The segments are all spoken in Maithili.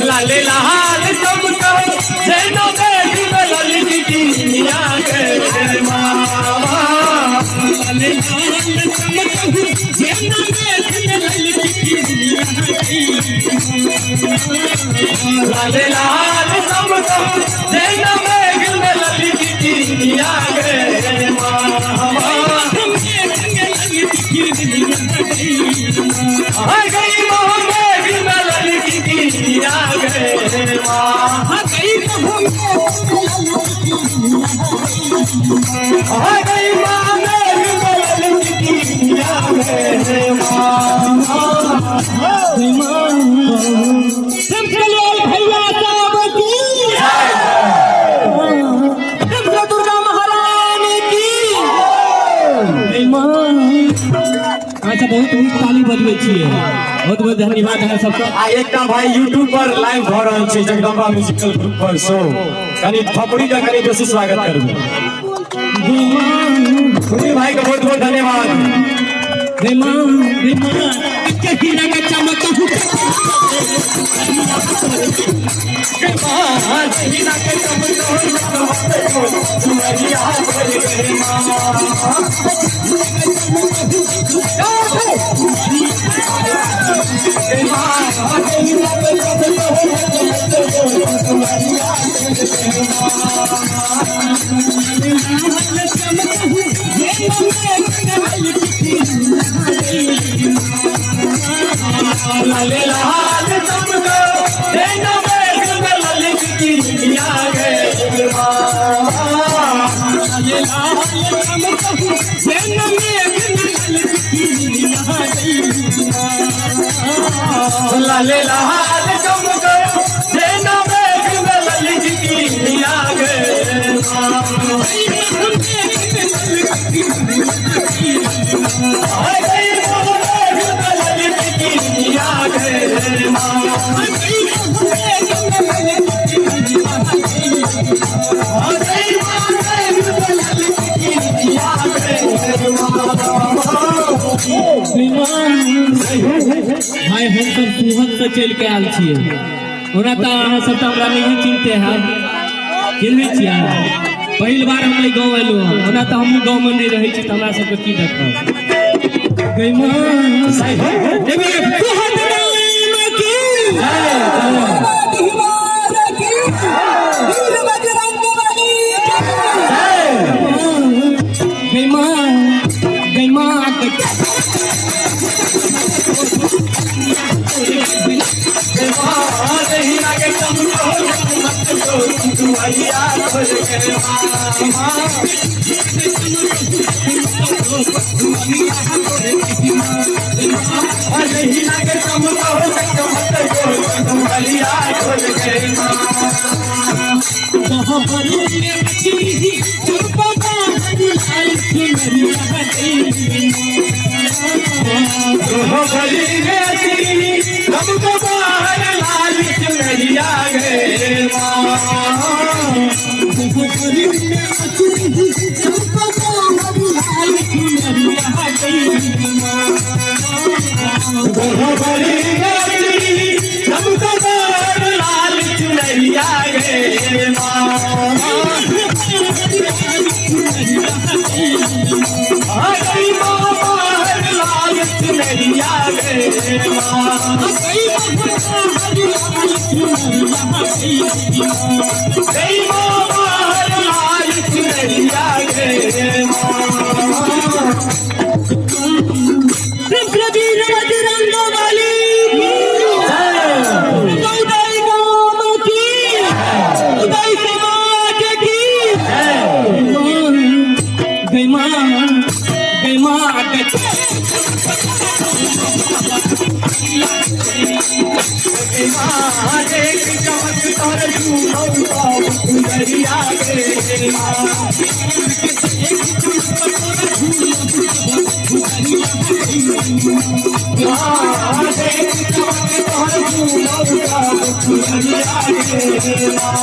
लाले लाल चमको जेनो मेघ में ललकी किरनिया गे माँ। लाल लाल चमकहु जेना मेघ में ललकी किरनिया गई। लाले लाल चमको जेनो मेघ में ललकी किरनिया गे माँ। मेघ में ललकी किरनिया गई। आ गई माँ मेघ में ललकी किरनिया गे माँ। गई कहूँ आ गई माँ मेघ में ललकी किरनिया गे माँ। भैया साहब की, दुर्गा महारानी की। अच्छा, बहुत बहुत ताली बजबै छियै, बहुत बहुत धन्यवाद अहाँ सबके। आ एकटा भाई यूट्यूब पर लाइव भऽ रहल छै जगदम्बा म्यूजिकल ग्रुप पर, सो कनि थपड़ी के कनि बेसी स्वागत करू। सुनील भाई के बहुत बहुत धन्यवाद। रे माँ, रे माँ, हीरा के चमकहु हीरा के चमकहु चुनरिया भर गे माँ। गे माँ, हीरा के चमकहु चुनरिया चमकहु लाले लाल चमको जेना मेघ में ललकी किरनिया गे माँ। लाल चमकहु जेना मेघ में ललकी किरनिया गई। लाले लाल चमको जेना मेघ में ललकी किरनिया गे माँ। आ गई माँ मेघ में ललकी किरनिया गे माँ। आ गई माँ मेघ में ललकी किरनिया गे माँ। भाई, हम सब सुहन से चलि के आयल छियै। ओना तऽ अहाँ सब तऽ हमरा नहीं चिन्हते हैं, चिन्है छियै? पहिल बार हम एहि गाँव एलहुँ हँ। ओना तऽ हमहूँ गाँवमे नहि रहै छी, तऽ हमरा सबके की देखब। गै माँ, सुहन राम की, गै माँ, गै माँ। हीरा के चमको चुनरिया भर गे माँ। हीरा के चमको चुनरिया भर गे माँ। भरी में चमको बाहर लाल चुनरिया गे माँ। भरी में चमको बाहर लाल चुनरिया गे माँ। आ गई माँ बाहर लाल चुनरिया गे माँ। गई माँ बाहर लाल चुनरिया गे माँ। गै माँ, गै माँ। माँ देख चमक तर झूमौ चुनरिया गे माँ। माँ देख चमक तर झूमौ चुनरिया गे माँ।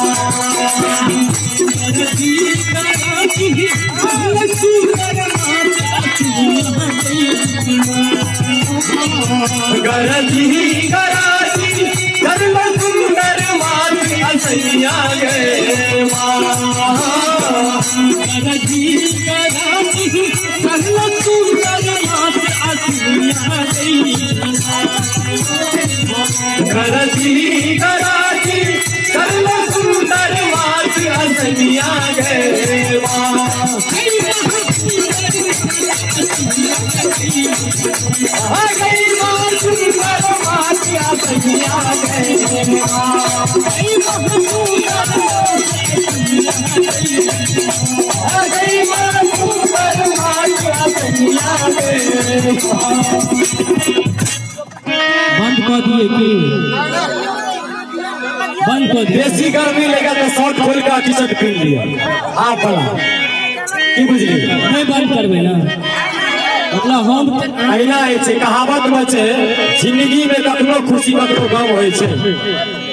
गरजी गराजी चल सुंदर मात असैया गे माँ। गरजी गराजी चल सुंदर मात असैया गे। गरजी गराजी चल सुंदर मात असैया गे माँ। गई माँ सुंदर मात असैया गे माँ। गई माँ सुंदर मात असैया गे माँ। बंद कऽ दिए की बंद कऽ दिए। बेसी गर्मी लगे तो शर्ट खोल के टी शर्ट पहन लिया हाफ वाला की बुझली। नहीं बंद करबै ना, मतलब हम अहिना होइ छै, कहावत में छै जिंदगी में कखनो खुशी कखनो गम होइ छै,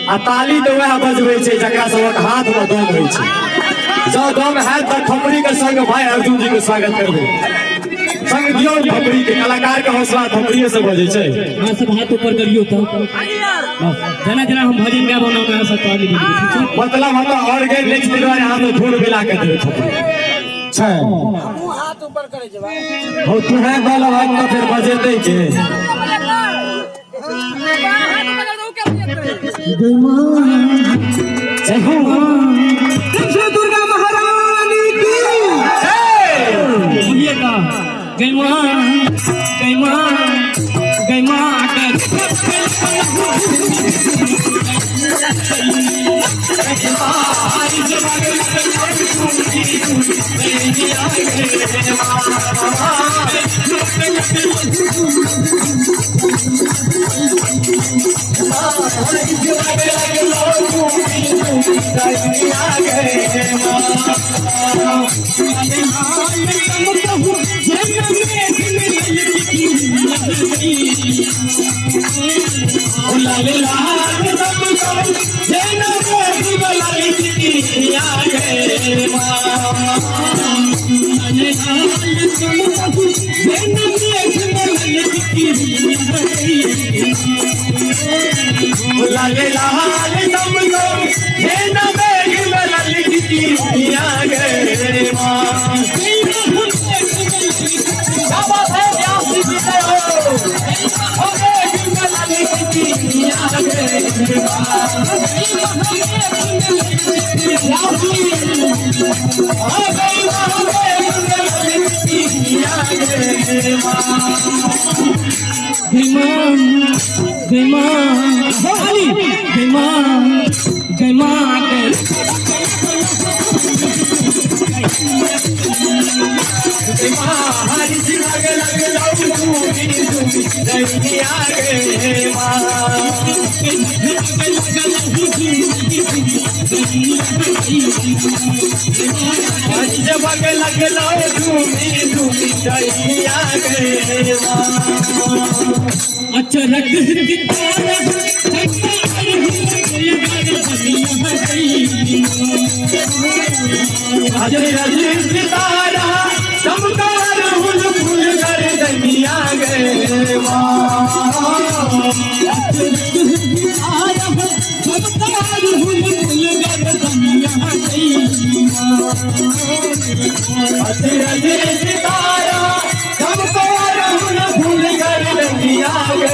आ ताली तऽ वएह बजबै छै जकरा सबक हाथ में दम होइ छै। जब दम हैत तऽ थपड़ी के संग भाई अर्जुन जी के स्वागत करबै। संग दियौ थपड़ी के, कलाकार के हौसला थपड़िए से बजै छै। अहाँ सब हाथ ऊपर करियौ तऽ जेना जेना हम भजन गायब ओना अहाँ सब ताली बजबै, ठीक छै? मतलब हम तऽ और गेल नेक्स्ट दुआरे अहाँ तऽ धूर मिला के देबै थपड़ी छै। हो तुहे गलत तऽ फेर बजेतै के। जय हो दुर्गा महारानी की बोलिए का गई माँ गई माँ गई माँ लाल लाल दमदम जेना मेघ लल किया गे माँ। बाबा है व्यास जी जय हो ओ मेघ लल किया गे माँ। ओ गई माँ मेघ लल किया गे माँ। गई माँ गई माँ खाली गई माँ गई माँ हरि जी लग लग लऊ झूमी झूमी दैया गे माँ। हरि जी लग लग लऊ झूमी झूमी दैया गे माँ। अचरक अजरज सितारा चमकार फूल फूल कर दुनिया गे माँ। अजरज सितारा चमकार फूल फूल कर दुनिया गे